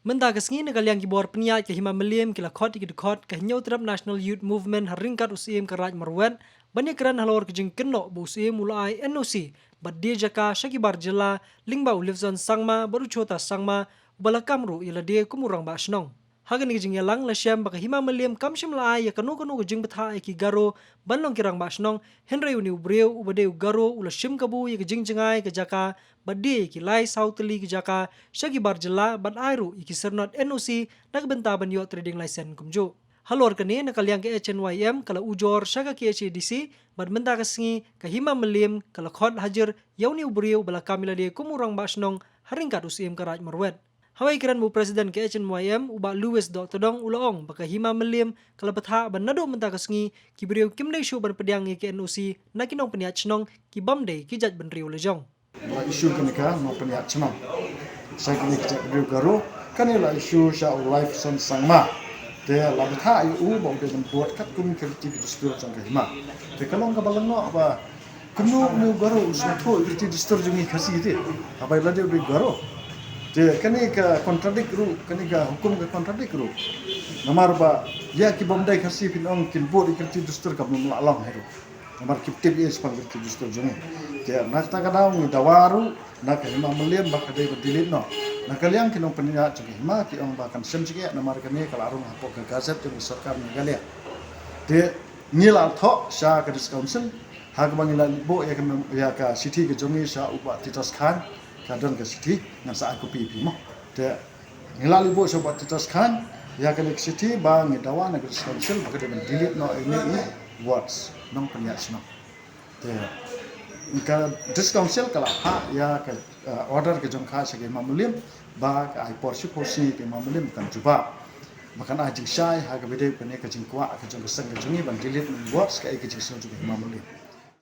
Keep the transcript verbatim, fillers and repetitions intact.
Mynta ka sngi na ka liang ki bor pynïaid ka Hima Mylliem ki la khot ïa ki dkhot ka Hynñiewtrep National Youth Movement ha ryngkat u Syiem ka Raid Marwet ban ïakren halor ka jingkynnoh ba u Syiem u la ai N O C bad die jaka sha ki bar jylla lyngba u Lifzon Sangma bad u Chota Sangma uba la kam ruh ïa lade kum u Rangbah Shnong. Ha kane ka jingïalang la shem ba ka Hima Mylliem kam shym la ai ïa kano kano ka jingbthah ïa ki Garo ban long ki Rangbah Shnong, hynrei une u briew uba dei u Garo u la shim kabu ïa ka jingjngai ka jaka bad die ïa ki lai saw tylli ki jaka sha ki bar jylla bad ai ruh ïa ki syrnod N O C na ka bynta ban ïoh trading license kumjuh. Halor kane na ka liang ka H N Y M ka la ujor sha ka K H A D C bad mynta ka sngi ka Hima Mylliem ka la khot hajir ïa une u briew ba la kam ïa lade kum u Rangbah Shnong ha ryngkat u Syiem ka Raid Marwet. Haba ïakren bad u President ka H N Y M u Bah Louis Dohtdong u la ong ba ka Hima Mylliem ka la bthah ba naduh mynta ka sngi ki briew kim dei shuh ban pdiang ïa ki N O C na ki nongpynïaid shnong ki bym dei ki jaitbynriew lajong. La issue kane ka nongpynïaid shnong sha kine ki jaitbynriew Garo, kane la issue sha u Lifzon Sangma. Te la bthah ïa u ba u dei ban bud katkum ki riti ki dustur jong ka Hima. Te ka long kaba lyngngoh ba kumno une u Garo u sngewthuh ïa ki riti dustur jong ngi Khasi te, haba lade u dei Garo. Te kane ka contradict ruh, kane ka hukum ka contradict ruh. Namar ba ïa ki bym dei Khasi phin ong kin bud ïa ki riti dustur, kam lah long hi ruh. Namar ki tip ïa shaphang ki riti dustur jong ngi. Te na kata ka daw ngi dawa ruh na ka Hima Mylliem ba ka dei ban delete noh. Na ka liang ki nongpynïaid jong ka Hima ki ong ba kan shem jingeh namar kane ka la rung hapoh ka gazette jong ka sorkar Meghalaya. Te ngi la thoh sha ka District Council ha kaba ngi la buh ïa ka, ïa ka shithi ka jong ngi sha u Bah Titos Khan, ka don ka shithi, ngan sa ai copy ïa phi mo. Te ngi la leit buh sha u Bah Titos Khan ïa kane ka shithi ba ngi dawa na ka District Council ba ka dei ban delete noh ïa kine ki words nongpynïaid shnong. Te ka District Council ka la phah ïa ka, eh, order ka jong ka sha ka Hima Mylliem ba ka ai por shiphew sngi ka Hima Mylliem kan jubab. Ba kan ai jingshai ha kaba ïadei bad kane ka jingkwah ka jong ka seng ka jong ngi ban delete ïa ki words kaei ka jingsngew jong ka Hima Mylliem.